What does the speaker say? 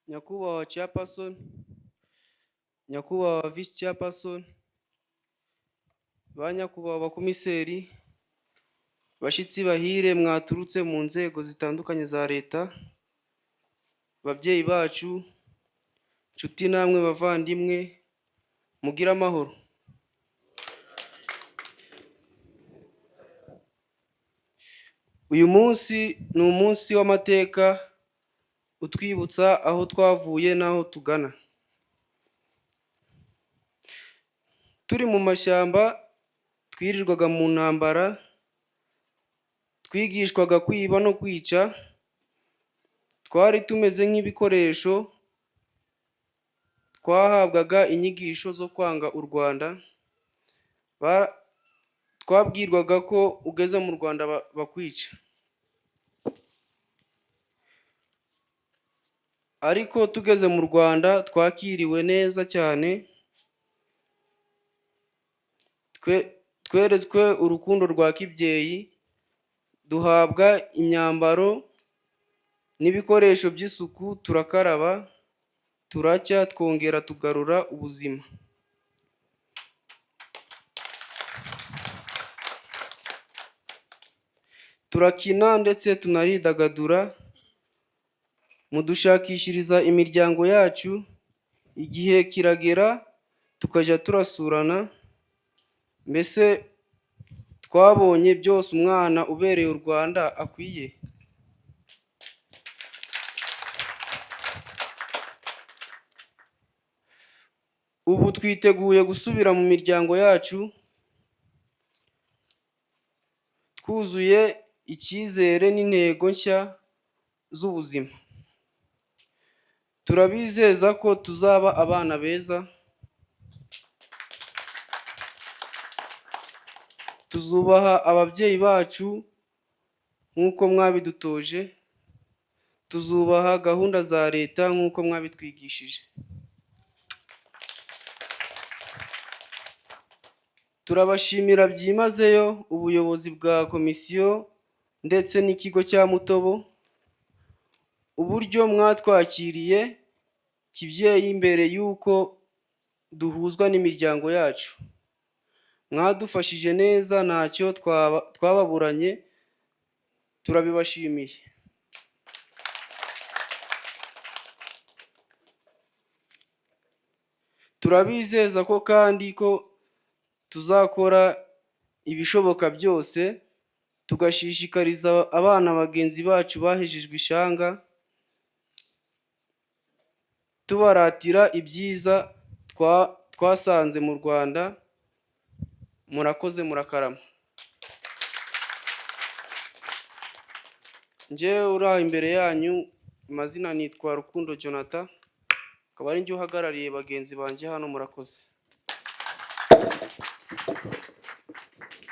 Nyakubahwa Chairperson, Nyakubahwa Vice Chairperson, ba nyakubahwa bakomiseri, bashyitsi bahire mwaturutse mu nzego zitandukanye za leta, babyeyi bacu, nshuti namwe bavandimwe, mugire amahoro. Uyu munsi ni umunsi w'amateka utwibutsa aho twavuye n'aho tugana. Turi mu mashyamba twirirwaga mu ntambara, twigishwaga kwiba no kwica, twari tumeze nk'ibikoresho, twahabwaga inyigisho zo kwanga u Rwanda, twabwirwaga ko ugeze mu Rwanda bakwica. Ariko tugeze mu Rwanda twakiriwe neza cyane, tweretswe urukundo rwa kibyeyi, duhabwa imyambaro n'ibikoresho by'isuku, turakaraba, turacya, twongera tugarura ubuzima. Turakina ndetse tunaridagadura, mudushakishiriza imiryango yacu, igihe kiragera tukajya turasurana, mbese twabonye byose umwana ubereye u Rwanda akwiye. Ubu twiteguye gusubira mu miryango yacu, twuzuye icyizere n'intego nshya z'ubuzima. Turabizeza ko tuzaba abana beza, tuzubaha ababyeyi bacu nk'uko mwabidutoje, tuzubaha gahunda za leta nk'uko mwabitwigishije. Turabashimira byimazeyo ubuyobozi bwa komisiyo ndetse n'ikigo cya Mutobo, uburyo mwatwakiriye kibyeyi mbere y'uko duhuzwa n'imiryango yacu. Mwadufashije neza ntacyo twababuranye, turabibashimiye. Turabizeza ko kandi ko tuzakora ibishoboka byose tugashishikariza abana bagenzi bacu bahejejwe ishyanga, tubaratira ibyiza twasanze mu Rwanda. Murakoze, murakarama. Njyewe uri aho imbere yanyu, amazina nitwa Rukundo Jonathan, akaba ari njye uhagarariye bagenzi banjye hano, murakoze.